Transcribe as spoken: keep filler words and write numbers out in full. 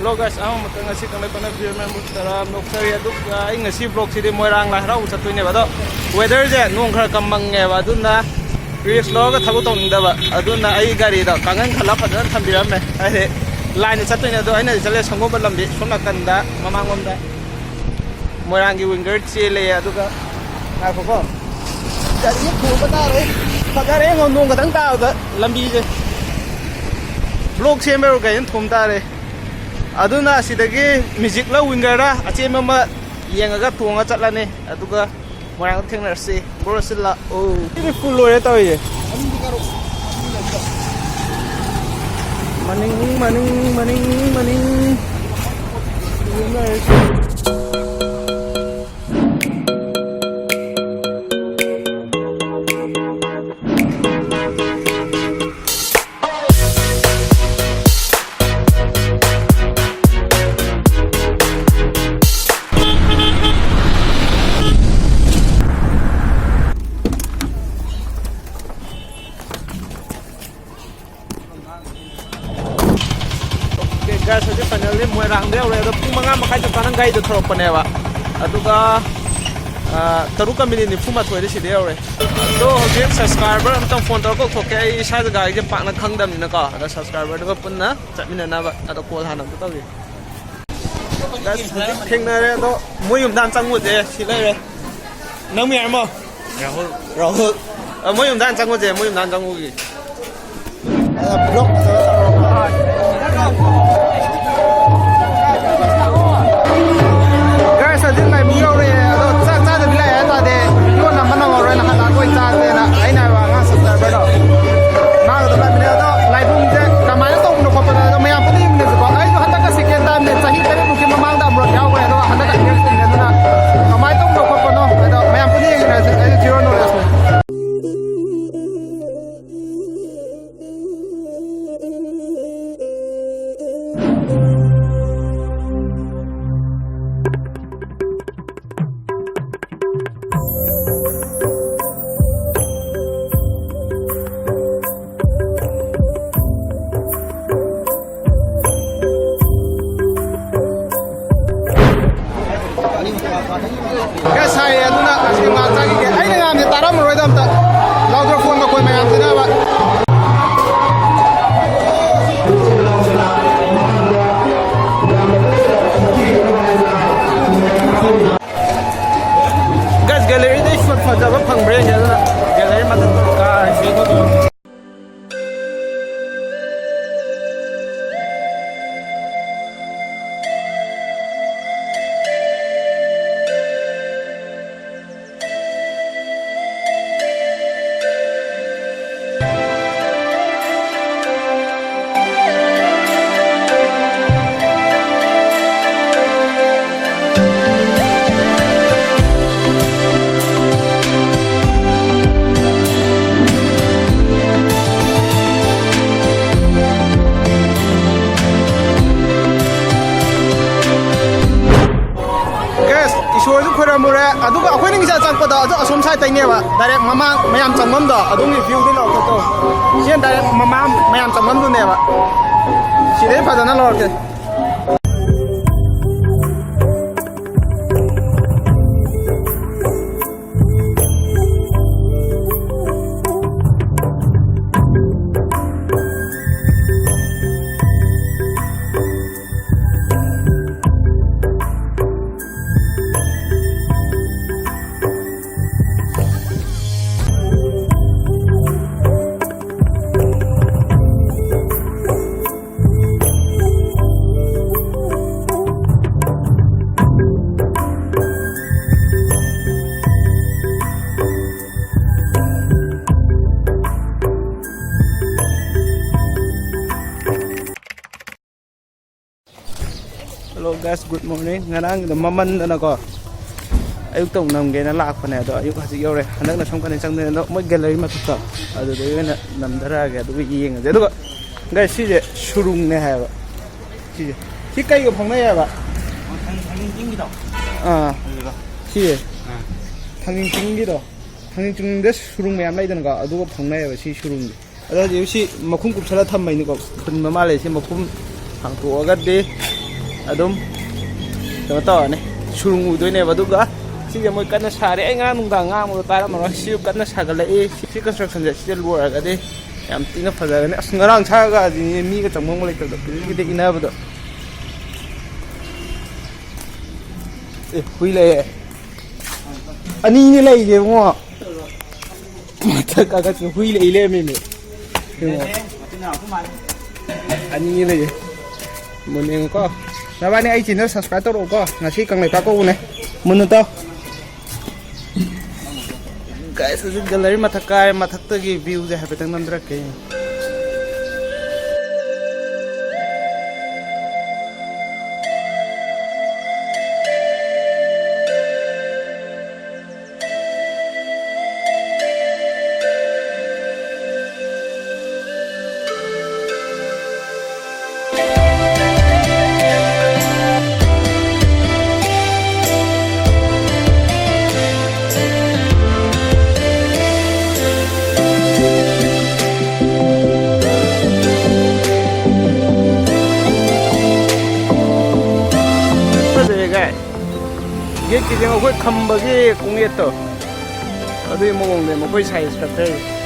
Hello guys, ꯑꯍꯥꯟꯕꯃꯛꯇ ꯉꯁꯤ ꯀꯪꯂꯩꯄꯥꯛꯅ ꯐꯤꯔꯃꯦꯟꯕꯨ ꯇꯔꯥꯝꯅ ꯑꯣꯛꯆꯔꯤ꯫ ꯑꯗꯨꯒ ꯑꯩ ꯉꯁꯤ vlogꯁꯤꯗꯤ ꯃꯣꯏꯔꯥꯡ ꯂꯥꯏ ꯍꯔꯥꯎꯕ ꯆꯠꯇꯣꯏꯅꯦꯕ꯫ ꯑꯗꯣ weatherꯁꯦ ꯅꯣꯡ ꯈꯔ ꯀꯝꯃꯪꯉꯦꯕ, ꯑꯗꯨꯅ risk ꯂꯧꯔꯒ ꯊꯕꯛ ꯇꯧꯅꯤꯡꯗꯕ꯫ ꯑꯗꯨꯅ ꯑꯩ ꯒꯥꯔꯤꯗꯣ ꯀꯥꯡꯈꯟ ꯈꯜꯂ ꯐꯖꯅ ꯊꯝꯕꯤꯔꯝꯃꯦ꯫ ꯍꯥꯏꯗꯤ lineꯗ ꯆꯠꯇꯣꯏꯅꯦ꯫ ꯑꯗꯣ ꯑꯩꯅꯗꯤ ꯆꯠꯂꯦ ꯁꯪꯒꯣꯝꯕ ꯂꯝꯕꯤ ꯁꯣꯝ ꯅꯥꯀꯟꯗ, ꯃꯃꯥꯡꯂꯣꯝꯗ꯫ ꯃꯣꯏꯔꯥꯡꯒꯤ winger ꯆꯦꯜꯂꯦ꯫ ꯑꯗꯨꯒ ꯉꯥꯏꯈꯣꯀꯣ, ꯒꯥꯔꯤ ꯊꯣꯡꯕ ꯇꯥꯔꯦ꯫ ꯐꯖꯔꯦ ꯌꯦꯡꯉꯣ, ꯅꯣꯡ ꯈꯇꯪ ꯇꯥꯕꯗ ꯂꯝꯕꯤꯁꯦ꯫ Vlog ꯁꯦꯝꯕꯩꯔꯣ ꯀꯩꯅꯣ ꯊꯣꯝ ꯇꯥꯔꯦ꯫ ꯑꯗꯨꯅ ꯑꯁꯤꯗꯒꯤ magicꯂ wingerꯔ ꯑꯆꯦꯟꯕ ꯑꯃ ꯌꯦꯡꯉꯒ ꯇꯣꯡꯉ ꯆꯠꯂꯅꯤ꯫ ꯑꯗꯨꯒ ꯃꯣꯏꯔꯥꯡꯗ ꯊꯦꯡꯅꯔꯁꯤ꯫ Bro ꯁꯤ ꯂꯥꯛꯑꯣ꯫ ꯁꯤꯗꯤ full ꯂꯣꯏꯔꯦ ꯇꯧꯔꯤꯁꯦ꯫ ꯃꯅꯤꯡ, ꯃꯅꯤꯡ, ꯃꯅꯤꯡ, ꯃꯅꯤꯡ꯫ Okay, guys, ꯍꯧꯖꯤꯛ finally ꯃꯣꯏꯔꯥꯡꯗ ꯌꯧꯔꯦ꯫ ꯑꯗꯣ ꯄꯨꯡ ꯃꯉꯥ ꯃꯈꯥꯏ ꯆꯞ ꯆꯥꯅ ꯒꯥꯔꯤꯗꯣ ꯊꯧꯔꯛꯄꯅꯦꯕ꯫ ꯑꯗꯨꯒ, ꯑ, ꯇꯔꯨꯛꯀ minute ꯅꯤꯐꯨ ꯃꯥꯊꯣꯏꯗ ꯁꯤꯗ ꯌꯧꯔꯦ꯫ ꯑꯗꯣ ꯍꯧꯖꯤꯛ subscriber ꯑꯝꯇꯪ phone ꯇꯧꯔ ꯀꯧꯊꯣꯛꯀꯦ꯫ ꯑꯩ ꯏꯁꯥ ꯖꯒꯥꯒꯤꯁꯦ ꯄꯥꯛꯅ ꯈꯪꯗꯕꯅꯤꯅꯀꯣ꯫ ꯑꯗꯣ subscriberꯗꯨꯒ ꯄꯨꯟꯅ ꯆꯠꯃꯤꯟꯅꯅꯕ꯫ ꯑꯗꯣ call ꯍꯥꯟꯅ ꯑꯝꯇ ꯇꯧꯒꯦ꯫ Guys, ꯍꯧꯖꯤꯛ ꯊꯦꯡꯅꯔꯦ꯫ ꯑꯗꯣ ꯃꯣꯏ ꯌꯨꯝꯗ ꯍꯥꯟꯅ ꯆꯪꯉꯨꯁꯦ꯫ ꯁꯤ ꯂꯩꯔꯦ꯫ ꯅꯪ ꯃꯤ ꯍꯥꯏꯔꯝꯃꯣ? ꯔꯥꯍꯨꯜ꯫ ꯔꯥꯍꯨꯜ꯫ ꯑ, ꯃꯣꯏ ꯌꯨꯝꯗ ꯍꯥꯟꯅ ꯆꯪꯉꯨꯁꯦ, ꯃꯣꯏ ꯌꯨꯝꯗ ꯍꯥꯟꯅ ꯆꯪꯉꯨꯒꯦ꯫ ꯑꯗ block ꯐꯖꯅ ꯇꯧꯔꯒ꯫ Guys, ꯍꯧꯖꯤꯛ ꯂꯥꯏꯕꯨꯡ ꯌꯧꯔꯛꯑꯦ꯫ ꯑꯗꯣ ꯆꯥꯛ ꯆꯥꯗꯕꯤ ꯂꯥꯛꯑꯦ ꯍꯥꯏ ꯇꯥꯔꯗꯤ video ꯅꯝꯕ ꯅꯪꯉꯔꯣꯏ, ꯅꯍꯥꯟ ꯂꯥꯛꯄ ꯑꯣꯏꯅ ꯆꯥꯁꯦꯅ ꯑꯩꯅ ꯍꯥꯏꯕ ꯑꯉꯥꯡ subscriberꯗꯣ꯫ ꯃꯥꯒ ꯑꯗꯨꯝ ꯂꯥꯛꯃꯤꯟꯅꯩ꯫ ꯑꯗꯣ ꯂꯥꯏꯕꯨꯡꯁꯦ ꯀꯃꯥꯏꯅ ꯇꯧꯕꯅꯣ ꯈꯣꯠꯄꯅꯣ ꯑꯗꯣ ꯃꯌꯥꯝ ꯄꯨꯟꯅ ꯌꯦꯡꯃꯤꯟꯅꯁꯤꯀꯣ꯫ ꯑꯩꯁꯨ ꯍꯟꯗꯛꯀ second timeꯅꯦ, ꯆꯍꯤ ꯇꯔꯦꯠꯃꯨꯛꯀꯤ ꯃꯃꯥꯡꯗ ꯑꯃꯨꯔꯛ ꯌꯥꯎꯈ꯭ꯔꯦ, ꯑꯗꯣ ꯍꯟꯗꯛꯀ ꯑꯅꯤꯔꯛ ꯁꯨꯏꯅꯦ꯫ ꯑꯗꯨꯅ ꯀꯃꯥꯏꯅ ꯇꯧꯕꯅꯣ ꯈꯣꯠꯄꯅꯣ ꯑꯗꯣ ꯃꯌꯥꯝ ꯄꯨꯟꯅ ꯌꯦꯡꯃꯤꯟꯅꯁꯦ꯫ ꯑꯩꯁꯨ zero knowledgeꯅꯦ꯫ ꯈꯔ ꯁꯥꯏꯌꯦ, ꯑꯗꯨꯅ ꯑꯁꯤ ꯉꯥꯏꯍꯥꯛ ꯆꯥꯈꯤꯒꯦ꯫ ꯑꯩꯅ ꯉꯥꯡꯕꯁꯦ ꯇꯥꯔꯝꯃꯔꯣꯏꯗ ꯑꯝꯇ꯫ ꯂꯥꯎꯗ꯭ꯔ ꯐꯣꯟ ꯃꯈꯣꯟ ꯃꯌꯥꯝꯁꯤꯅꯕ꯫ ꯒꯥꯏꯁ, ꯒꯦꯂꯔꯤꯗ ꯁꯣꯠ ꯐꯖꯕ ꯐꯪꯕ꯭ꯔꯥ ꯌꯦꯡꯒꯦ, ꯑꯗꯨꯅ ꯒꯦꯂꯔꯤ ꯃꯊꯛꯇ ꯀꯥꯔꯁꯤ꯫ ꯒꯦꯁ, ꯏꯁꯣꯔꯁꯨ ꯈꯣꯏꯔꯝꯃꯨꯔꯦ, ꯑꯗꯨꯒ ꯑꯩꯈꯣꯏꯅ ꯉꯁꯥꯏ ꯆꯪꯉꯛꯄꯗꯣ ꯑꯗꯨ ꯑꯁꯣꯝ ꯁꯥꯏꯗꯇꯩꯅꯦꯕ, ꯗꯥꯏꯔꯦꯛ ꯃꯃꯥꯡ ꯃꯌꯥꯝ ꯆꯪꯐꯝꯗꯣ ꯑꯗꯣꯝꯒꯤ ꯚ꯭ꯌꯨꯗꯤ ꯂꯧꯔꯛꯀꯦ꯫ ꯁꯤꯅ ꯗꯥꯏꯔꯦꯛ ꯃꯃꯥꯡ ꯃꯌꯥꯝ ꯆꯪꯐꯝꯗꯨꯅꯦꯕ꯫ ꯁꯤꯗꯩ ꯐꯖꯅ ꯂꯧꯔꯛꯀꯦ꯫ Hello guys, good morning. ꯉꯔꯥꯡꯒꯤꯗꯣ ꯃꯃꯟꯗꯅꯀꯣ, ꯑꯌꯨꯛꯇ ꯑꯃꯨꯛ ꯅꯝꯒꯦꯅ ꯂꯥꯛꯄꯅꯦ, ꯑꯗꯣ ꯑꯌꯨꯛ ꯍꯧꯖꯤꯛ ꯌꯧꯔꯦ꯫ ꯍꯟꯗꯛꯅ ꯁꯣꯝ ꯀꯟꯗ ꯆꯪꯗꯣꯏꯅꯦ, ꯑꯗꯣ ꯃꯣꯏ ꯒꯦꯂꯔꯤ ꯃꯊꯛꯇ ꯑꯗꯨꯗꯒꯤ ꯑꯣꯏꯅ ꯅꯝꯊꯔꯛꯑꯒꯦ, ꯑꯗꯨꯒ ꯌꯦꯡꯉꯁꯦ꯫ ꯑꯗꯨꯒ guys, ꯁꯤꯁꯦ ꯁꯨꯔꯨꯡꯅꯦ ꯍꯥꯏꯕ꯫ ꯁꯤꯁꯦ, ꯁꯤ ꯀꯩꯒ ꯐꯥꯎꯅꯩ ꯍꯥꯏꯕ? ꯊꯥꯡꯖꯤꯡ ꯆꯤꯡꯒꯤꯗꯣ? ꯑꯥ, ꯑꯗꯨꯗꯣ꯫ ꯁꯤꯁꯦ ꯑꯥ꯫ ꯊꯥꯡꯖꯤꯡ ꯆꯤꯡꯒꯤꯗꯣ, ꯊꯥꯡꯖꯤꯡ ꯆꯤꯡꯗ ꯁꯨꯔꯨꯡ ꯃꯌꯥꯝ ꯂꯩꯗꯅꯀꯣ, ꯑꯗꯨꯒ ꯐꯥꯎꯅꯩ ꯍꯥꯏꯕ ꯁꯤ ꯁꯨꯔꯨꯡꯁꯦ꯫ ꯑꯗꯣ ꯍꯧꯖꯤꯛ ꯁꯤ ꯃꯈꯨꯝ ꯀꯨꯞꯁꯜꯂ ꯊꯝꯕꯩꯅꯤꯀꯣ, ꯐꯨꯟꯕ ꯃꯥꯜꯂꯦ꯫ ꯁꯤ ꯃꯈꯨꯝ ꯍꯥꯡꯇꯣꯛꯑꯒꯗꯤ ꯑꯗꯨꯝ ꯀꯩꯅꯣ ꯇꯧꯔꯅꯤ, ꯁꯨꯔꯨꯡ ꯎꯗꯣꯏꯅꯦꯕ꯫ ꯑꯗꯨꯒ ꯁꯤꯁꯦ ꯃꯣꯏ ꯀꯟꯅ ꯁꯥꯔꯦ꯫ ꯑꯩ ꯉꯔꯥꯡ ꯅꯨꯡꯗꯥꯡ ꯉꯥꯡꯕꯗꯣ ꯇꯥꯔꯝꯃꯔꯣꯏ꯫ ꯁꯤꯁꯨ ꯀꯟꯅ ꯁꯥꯒꯠꯂꯛꯏ꯫ ꯁꯤ, ꯁꯤ constructionꯁꯦ ꯁꯤꯗ ꯂꯣꯏꯔꯒꯗꯤ ꯌꯥꯝ ꯊꯤꯅ ꯐꯖꯒꯅꯤ꯫ ꯑꯁ, ꯉꯔꯥꯡ ꯁꯥꯔꯒꯗꯤꯅꯦ ꯃꯤꯒ ꯆꯪꯐꯝꯒ ꯂꯩꯇꯕꯗꯣ, ꯀꯤꯗꯦꯛ ꯀꯤꯗꯦꯛ ꯏꯟꯅꯕꯗꯣ꯫ ꯑꯦ, ꯍꯨꯏ ꯂꯩꯌꯦ꯫ ꯑꯅꯤꯅꯦ ꯂꯩꯔꯤꯁꯦ, ꯏꯕꯨꯡꯉꯣ꯫ ꯃꯊꯛ ꯀꯥꯈꯠꯄ ꯍꯨꯏ ꯂꯩ ꯂꯩꯔꯝꯃꯤꯅꯦ꯫ ꯏꯕꯨꯡꯉꯣ꯫ ꯑꯅꯤ ꯂꯩꯌꯦ꯫ ꯃꯨꯟꯅ ꯌꯦꯡꯉꯨꯀꯣ꯫ ꯅꯕꯥꯅꯤ ꯑꯩ channel subscribe ꯇꯧꯔꯛꯎꯀꯣ꯫ ꯉꯁꯤ ꯀꯪꯂꯩꯄꯥꯛ ꯀꯧꯕꯅꯦ꯫ ꯃꯨꯟꯅ ꯇꯧ꯫ Guys, ꯍꯧꯖꯤꯛ gallery ꯃꯊꯛ ꯀꯥꯔꯦ꯫ ꯃꯊꯛꯇꯒꯤ viewꯁꯦ ꯍꯥꯏꯐꯦꯠꯇꯪ ꯅꯝꯊꯔꯛꯀꯦ꯫ ꯐꯖꯩꯌꯦ guys꯫ ꯌꯦꯠꯀꯤꯁꯦ ꯑꯩꯈꯣꯏ ꯈꯝꯕꯒꯤ ꯀꯣꯡꯌꯦꯠꯇꯣ, ꯑꯗꯨꯒꯤ ꯃꯑꯣꯡꯗ ꯃꯈꯣꯏ side structure꯫